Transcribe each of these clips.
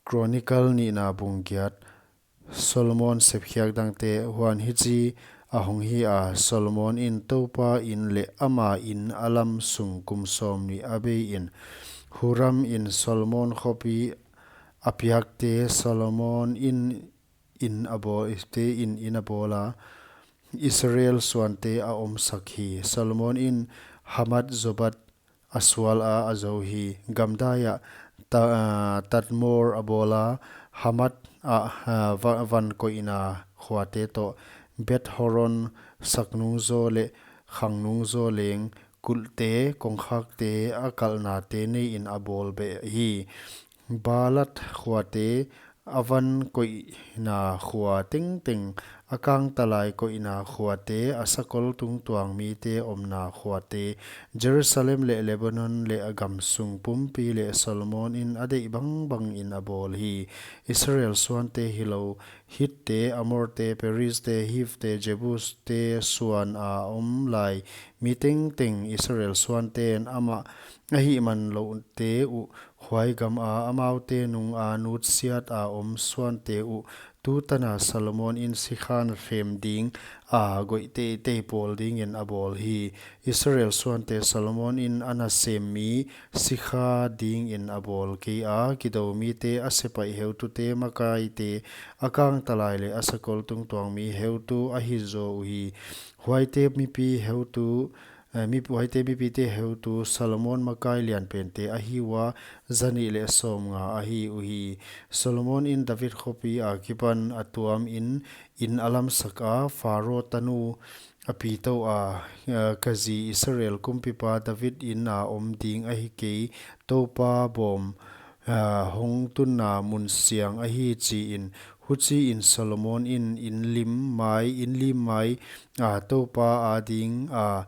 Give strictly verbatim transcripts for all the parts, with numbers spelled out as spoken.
Chronicle nihna bung giat. Solomon sepkhiak dangte. Huan hichi ahong hi a, Solomon in Toupa in leh ama in a lam sung kum sawmnih a bei in, Huram in Solomon khopi a piakte Solomon in in a bawl, te in in a bawl a, Israel suante a omsak hi. Solomon in Hamath Zobah a sual a, a zou hi. Gamdai ah Ta-, ah, Tadmor a bawl a, Hamath ah, ah, va-, van koihna khuate toh, Beth Horon, Saknungzaw leh Khangnungzaw leng, kulhte, kongkhakte, a kalhnate nei in a bawl beh hi. Baalat khuate, a van koihna khua tengteng, a kangtalai koihna khuate, a sakol tungtuang mite omna khuate, Jerusalem leh Lebanon leh a gam sung pumpi leh Solomon in a deih bangbang in a bawl hi. Israel suante hilou, Hitte, Amorte, Perizte, Hivte, Jebuste suan a om lai mi tengteng Israel suanten amah ahihmanlouhte uh, huai gam a amaute nung a nutsiat a om suante uh, tutan a Solomon in sikha nasem ding a goih teitei pawl ding in a bawl hi. Israel suante Solomon in a nasem mi sikha ding in a bawl kei a, kidou mite, a sepaih heutute, makaite, a kangtalai leh a sakol tungtuang mi heutu ahi zaw uhi. Huaite mipi heutu, eh, mi, huaite mipite heutu Solomon makai lianpente ahi ua, zanih leh sawmnga ahi uhi. Solomon in David khopi a kipan a tuam in, in a lamsak a, Pharaoh tanu a pitou a, eh, ka zi Israel kumpipa David in a om ding ahi kei, Toupa bawm, eh, hong tunna mun siang ahi, chi in. Huchi in Solomon in in lim mai, in lim mai, a, Toupa a ding a,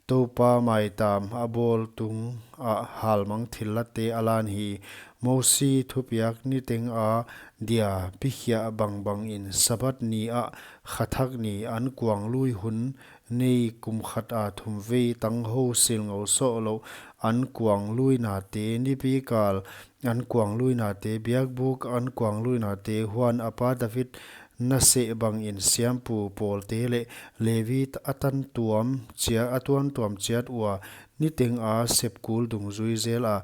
Toupa maitam a bawl tung a halmang thillate a lan hi. Mosi thupiak niteng a dia pikhia bangbang in Sabbath ni a khathak ni ankuang lui hun nei kum khat a thumvei tanghou silngou sohlouh ankuang luinate, nipi kal ankuang luinate, biakbuk ankuang luinate, huan a pa David naseh bang in siampu pawlte leh Levi a tan tuam chia-, a tuamtuam chiat ua, niteng a sepkul dungzui zel a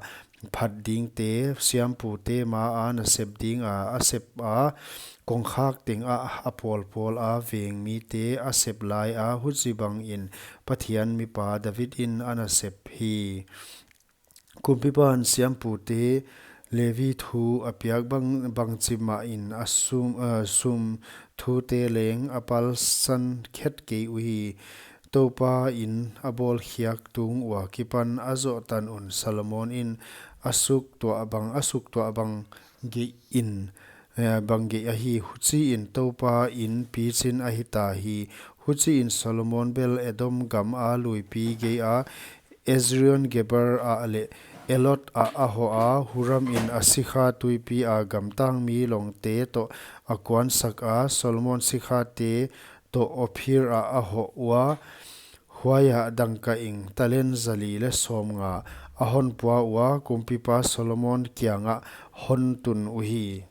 phat dingte, siampute ma a nasep ding a a sep a, kongkhak teng a a pawlpawl a veng mite a sep lai a, huchibang in Pathian mipa David in a nasep hi. Kumpipan siampute Levi thu a piak bang, bangchi mah in a sum, a sum thute leng a palsan khet kei uhi. Toupa in a bawlkhiak tung ua kipan a zoh tan un Solomon in a suktuah bang, a suktuah bang geih in, eh, bang geih ahi. Huchi in Toupa in pichin ahi ta hi. Huchi in Solomon bel Edom gam a luipi gei a, Ezion Geber ah leh Elot ah a hoh a, Huram in a sikha tuipi a gamtang mi longte toh a kuansak a, Solomon sikhate toh Ophir ah a hoh ua, huai ah dangka ing talent zali leh sawmnga a hon pua ua, kumpipa Solomon kiang ah hon tun uhi.